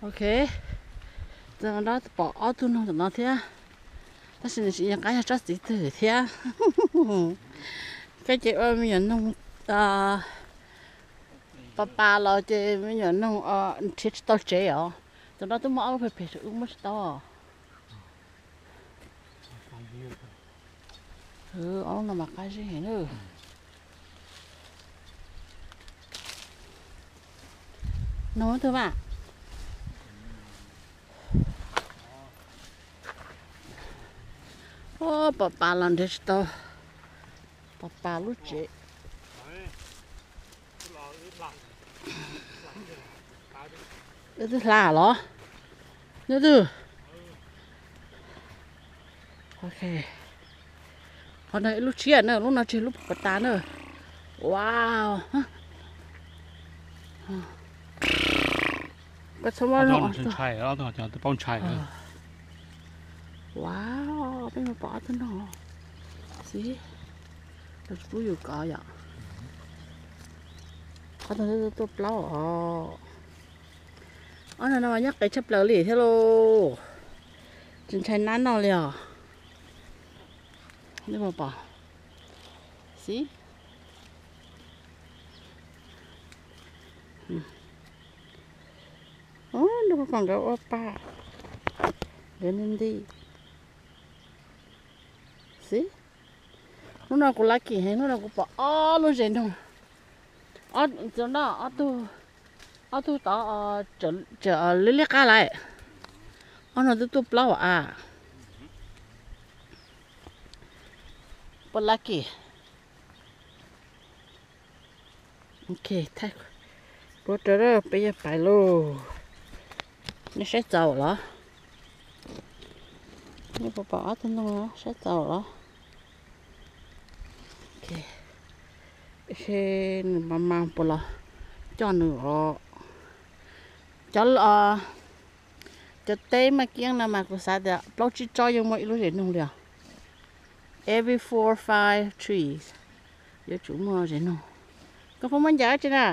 Ok, tam no pom ob tug noog tam no thiab, tab sis nws tsis nco qab yog tsob txiv twg thiab. Koj ces ua me nyuam noog pas pas los ces me nyuam noog nrhiav tsis tau tsev os. Tam no twb muaj ob lub pem pem wb muab tsis tau. Ob lub no mas qab zib heev na. Noog twg mas. Pas pas los nrhiav tsis tau pas pas lub tsev. Twb hla los? Nyob twg? Ok, qhov no ib lub tshiab na, lub no tsis lub pas tas na. Wow, koj txhob muab lub ntshai, paub ntshai. Wow, peb mus pom ob tug noog xwb, los tsis pub yus kov yom. Qhov no tuaj plaub os. Ob no no mas nyob qis tshaj plaws li thiab lauj. Tsis ntshai nab noj li os. Nej puas pom? Xib. Nej puas pom nkawd ua pa, nkawd nti nti. Xib. Hnub no kuv lucky heev, hnub no kuv pom ob lub zes noog. Ob, ob tug, ob tug tod tseem liab liab qab lawm. Ob no twb tuaj plaub as. Puas lucky? Ok, thaij kuv rau peb yog pais lauj. Nej saib txaus los? Nej puas pom ob tug noog no, saib txaus los? Ok, seb nws mas mas puas los coj nws os. Cov, cov teb maj kiab no mas kuv xav tias plaub tsib tsob yeej muaj ib lub zes noog li os. Every four five trees yuav tsum muaj zes noog. Koj puas muaj ncaws tsi na?